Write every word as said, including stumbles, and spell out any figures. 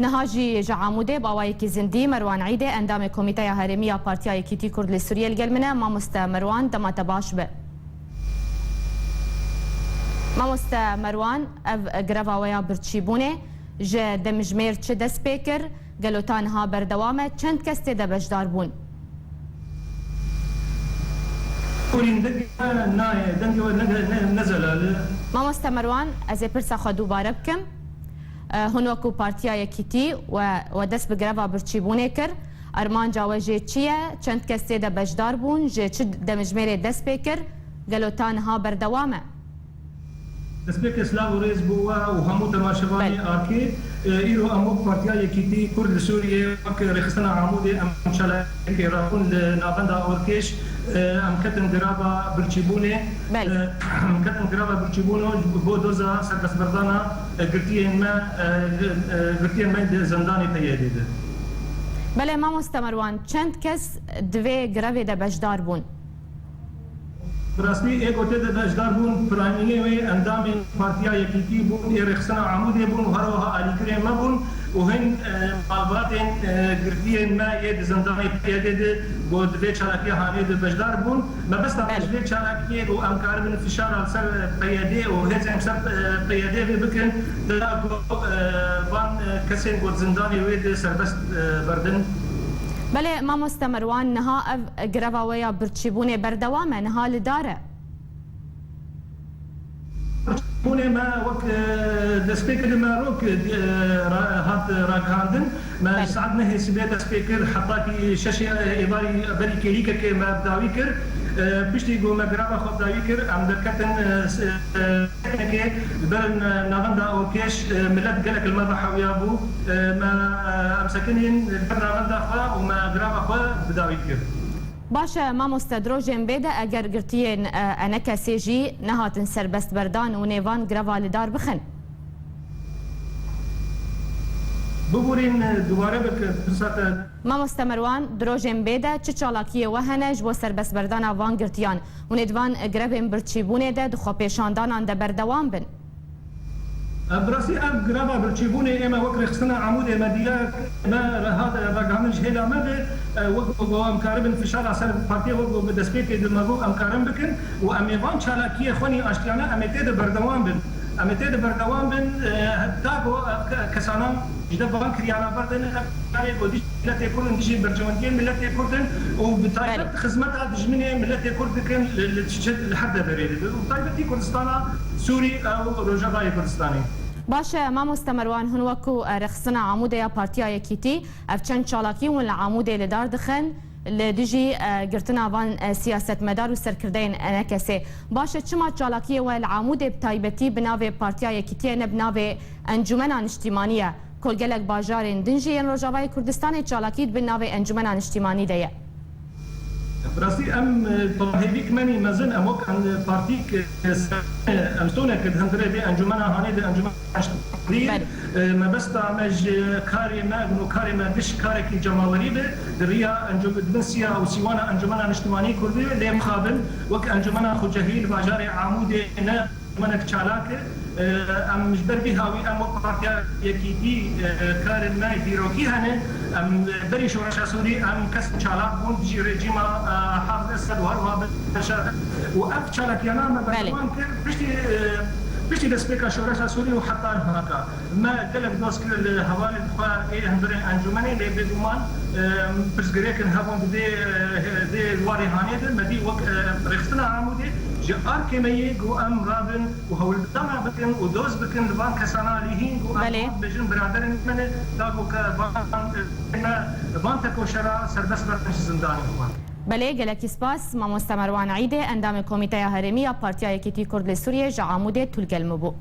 Niha jî ji Amûdê bi awayekî zindî Merwan Îdê, endamê Komîteya Herêmî ya Partiya Yekîtî Kurd li Sûriyê li gel min e. Mamoste Merwan, dema te baş be. Mamoste Merwan, ev greva we ya birçîbûnê ji demjimêr çi dest pê kir? Gelo ta niha berdewam e? Çend kes tê de beşdar bûn? Kurîn dengê we nayê, dengê we ne, ne, ne zelal e. Mamoste Merwan, ez ê pirsa xwe dubare bikim. E, hûn wekû Partiya Yekîtî we, we dest bi greva birçîbûnê kir. Armanca we jê çi ye? Çend kes tê de beşdar bûn? Ji çi demjimêrê dest pê kir? Gelo ta niha berdewam e? Destpêkê silav û rêz bo we û hemû temaşevanê Belê. Arkê. E, îro em wek Partiya Yekîtî Kurd li Sûriyê, wek Rêxistina Amûdê em çalakiyekê rabûn li navenda Orkêş, e, em ketin grava birçîbûnê. Belê. E, em ketin grava birçîbûnê bo doza serbestberdana, e, girtiyên me, e, e, girtiyên me di zindanê P Y D'ê de. Belê, Mamoste Merwan, çend kes di vê grevê de beşdar bûn? Bi rastî ê ku tê de beşdar bûn, pirayînê wê endamên Partiya Yekîtî bûn, ê Rêxistina Amûdê bûn û her wiha alîgirên me bûn û hin, e, malbatên, e, girtiyên me yê di zindanê P Y D'ê de ku di vê çalakiya hanê de beşdar bûn. Mebesta me Belê. Ji vê çalakiyê ku em karibin fişara li ser P Y D û hêzên ser, e, P Y D vê bikin, da ku, e, van, e, kesên ku di zindanê wê de serbest, e, berdin. Belê, Mamoste Merwan, niha ev greva we ya birçîbûnê berdewam e, niha li dar e? Birçîbûnê me wek, e, destpêkê di me rok, e, ra-, hat ragihandin. Me Belê. Saet nehê sibê dest pê kir, heta kî şeşê êvarî berî kêlîkekê me bi dawî kir. E, piştî ku me greva xwe bi dawî kir, em derketin, e, s-, e, Li ber navenda Orkêş, e, milet gelek li me ve hewiya bû. E, me, e, em sekinîn li ber navenda xwe û me grava xwe bi dawî kir. Baş e, mamoste, di rojên bê de eger girtiyên, e, ENKS'ê jî nehatin serbest berdan û nêvan greva li dar bixin? Bibûrîn, e, dubare bike pirsa te. Mamoste Merwan, di rojên bê de çi çalakiyê we hene ji bo serbestberdana van girtiyan? Hûn ê di van grevên birçîbûnê de di xwepêşandanan de berdewam bin? Bi rastî ev greva birçîbûnê ême wek Rêxistina Amûdê me dîya me re hat ragihandin ji hêla me ve, e, wek ku em karibin fişara ser partiyê wek ku bi destpêkê de me got em karin bikin û em ê van çalakiyê xwenî aştiyane em ê tê de berdewam bin. Em ê tê de berdewam bin, e, heta ku ev ke-, kesana Ji de van kiryara berdin, ev kiryarê ku dijî miletê Kurd in, dijî berjewendiyên miletê Kurd in û bi taybet Belê. Xizmeta dijminê miletê Kurd dikin li, li, li her deverê de. Û taybetî Kurdistana Sûrî û Rojavayê Kurdistanê. Baş e, mamoste Merwan, hûn wekû, e, Rêxistina Amûdê ya Partiya Yekîtî, ev çend çalakî hûn li Amûdê li dar dixin. Li dijî, e, girtina van, e, siyasetmedar û serkirdeyên ENKS'ê. Baş e, çima çalakiyê we li Amûdê bi taybetî bi navê Partiya Yekîtiyê ne bi navê Encûmena Niştîmanî ye? Ku li gelek bajarên din jî yên Rojavayê Kurdistanê çalakî di bin navê Encûmena Niştîmanî de ye. Bi rastî em, e, tevahêvîk menî mezin, em wek em, e, partîk, e, em stonek di hundirê vê encûmena hanê de encûmena Belê. E, mebesta me ji karê me, û karê me giş karekî cemawerî be, di riya encû-, di bin siya û sîwana Encûmena Niştimanî Kurdî lê mixabin, wek Encûmena Xucehî li bajarê Amûdê ne encûmenek çalak e. E, em ji ber vî hawî em wek Partiya Yekîtî, e, karên me dîrokî hene. Em berî Şoreşa Sûrî em kes çalak bûn dijî rejîma, e, Hafid Esed û her wiha Beşar. Û ev çalakiyana me Belê. Berdewam kir. Piştî, e, piştî destpêka Şoreşa Sûrî û heta nihaka. Me gelek doz kir li hevalên xwe ê hundirên encûmenê, lê bêguman, e, pirsgirêkin hebûn di vê, e, vê warê hanê de. Me dî wek, e, Rêxistina Amûdê ji arkê me yê ku em rabin û hewldana bikin û doz bikin li van kesana lê hîn ku em Belê. Bêjin biraderên me ne, da ku ke van, e, me van tekoşera serbest berdin ji zindanê xwe. Belê, gelekî spas. Mamoste Merwan Îdê, endamê Komîteya Herêmî ya Partiya Yekîtî Kurd li Sûriyê ji Amûdê tu li gel me bû.